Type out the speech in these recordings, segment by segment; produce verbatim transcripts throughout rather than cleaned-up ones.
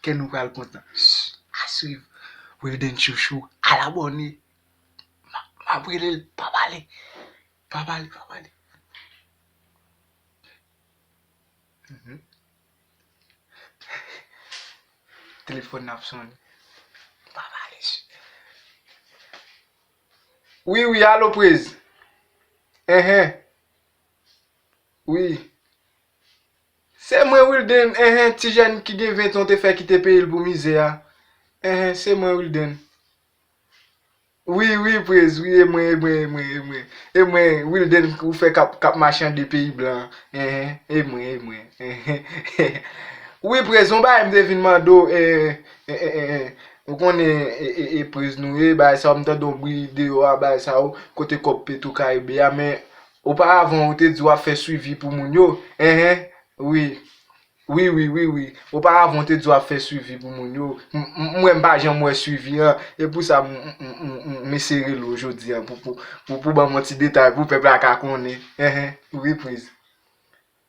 Kè nou pral kontan. À suivre. Wilden Chouchou, al abòne. M a, m ap rele l, pa pale. Pa pale, pa pale. Mhm. Telefòn nan ap sonnen. Pa pale. Wi, wi, alo, prez. Enhen. Wi. Se mwen, Wilden, enhen, ti jèn ki gen vent an te fè kite peyi l pou mizè a. Enhen, se mwen, Wilden. Wi, wi, prez, wi, e mwen, e mwen, e mwen, e mwen. E mwen, Wilden, ou fè k ap, k ap machande peyi blan. Enhen, e mwen, e mwen. Enhen. Wi, prez, yon bagay m te vin mande w, e, e, e, e, e, ou konnen, e, e, e, prez nou ye, bagay sa, m tande yon bri deyò a, bagay sa, kote kòb Petro Caribe a, men oparavan, ou te di w ap fè swivi pou moun yo. Enhen, wi. Wi, wi, wi, wi. Oparavan, w te di w ap fè swivi pou moun yo. M, m, mwen, m pa janm wè swivi an. E pou sa, m, m, m, m, m eseye rele w jodi an pou, pou, pou, pou ban m yon ti detay, pou pèp la ka konnen. Enhen, wi, prez.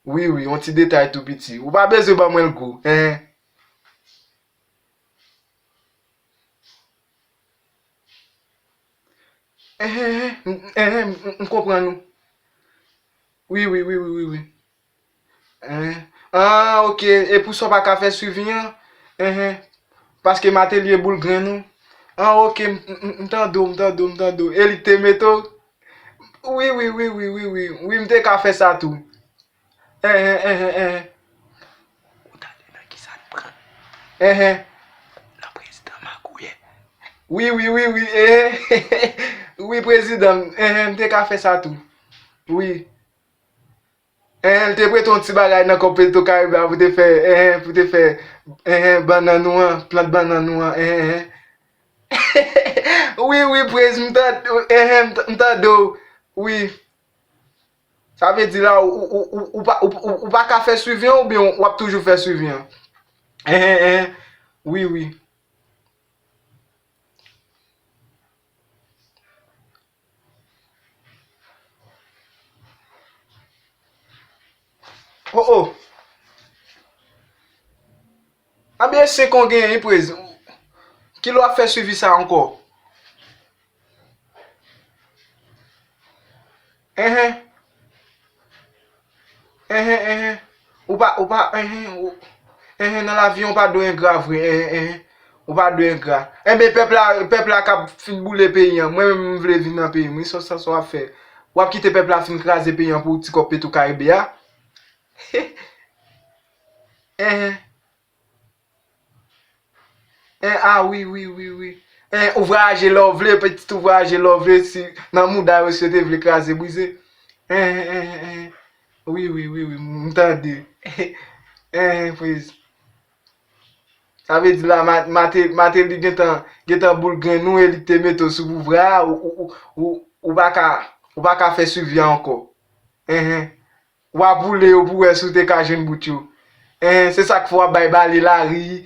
Wi, wi, yon ti detay tou piti. Ou pa bezwen ban mwen l gwo. Enhen. Enhen, enhen, m, enhen, m, m konprann ou. Wi, wi, wi, wi, wi, wi. Enhen. Ah, ok. E pou sa w pa ka fè swivi an? Enhen. Paske Matelye boul grenn ou? Ah, ok, m, m, m, m tande w, m tande w, m tande w. E li k te mete w? Wi, wi, wi, wi, wi, wi. Wi, m te ka fè sa tou. Enhen, enhen, enhen. Ou tande nan kisa n pran? Enhen. Nan prezidan magouyè. Wi, wi, wi, wi, enhen. Wi, prezidan, enhen, m te ka fè sa tou. Wi. Enhen, l te prete yon ti bagay nan kòb Petro Caribe a pou te fè, enhen, pou te fè, enhen, bannann ou an, plant bannann ou an, enhen, enhen. Wi, wi, prez, m tande, enhen, m t-, m tande w. Wi. Sa vle di la, ou, ou, ou, ou pa, ou, ou, ou pa ka fè swivi an oubyen w ap toujou fè swivi an? Enhen, enhen. Wi, wi. Oh, oh. Anben, se kon gen, wi, prez. Kilè w ap fè swivi sa ankò? Enhen. Enhen, enhen. Ou pa, ou pa, enhen, ou, enhen, nan lavi an, ou pa dwe engra vre, enhen, enhen. Ou pa dwe engra. Enben, pèp la, pèp la k ap fin boule peyi an. Mwen menm, m vle vin nan peyi m, wi, sa, sa, sa w ap fè? W ap kite pèp la fin kraze peyi an pou ti kòb Petro Caribe a? Enhen. En, a, wi, wi, wi, wi. En, ou vwayaje lè w vle, pitit ou vwayaje lè w vle, si nan mouda yo, si yo te vle kraze, brize. En, en, en, en. Wi, wi, wi, wi, m tande. En, en, prez. Sa vle di la, Ma-, Mate-, Mateli gentan, gentan boul grenn ou e li te mete w sou pouvwa a, ou, ou, ou, ou, ou pa ka, ou pa ka fè swivi a ankò. En, en. W a boule yo pou wè si w te ka jwenn bout yo. Enhen, se sa k fè w ap bay bale lari.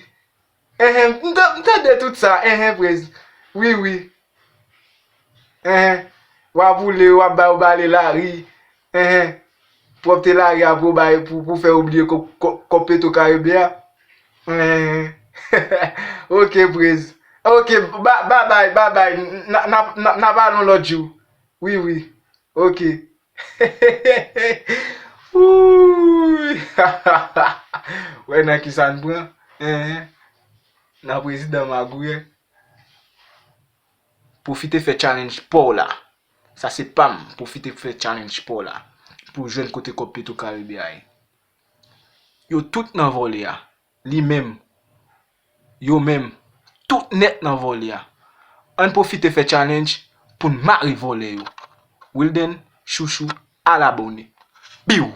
Enhen, m ta-, m tande tout sa. Enhen, prez. Wi, wi. Enhen. W a boule yo, w ap bay yo bale lari. Enhen. Pwòpte lari a pou bay, pou, pou fè yo bliye kò-, kò-, kòb Petro Caribe a. Enhen. Ok, prez. Ok, ba-, babay, babay. N a, n a, n a, n a pale yon lòt jou. Wi, wi. Ok. Wouy. Wè nan kisa n pran? Enhen. Nan prezidan magouyè. Pwofite fè challenge pa w la. Sa se pa m. Pwofite fè challenge pa w la. Pou w jwenn kote kòb Petro Caribe a ye. Yo tout nan vòlè a. Li menm. Yo menm. Tout nèt nan vòlè a. Ann pwofite fè challenge pou n mare vòlè yo. Wilden, Chouchou, al abòne. Biw!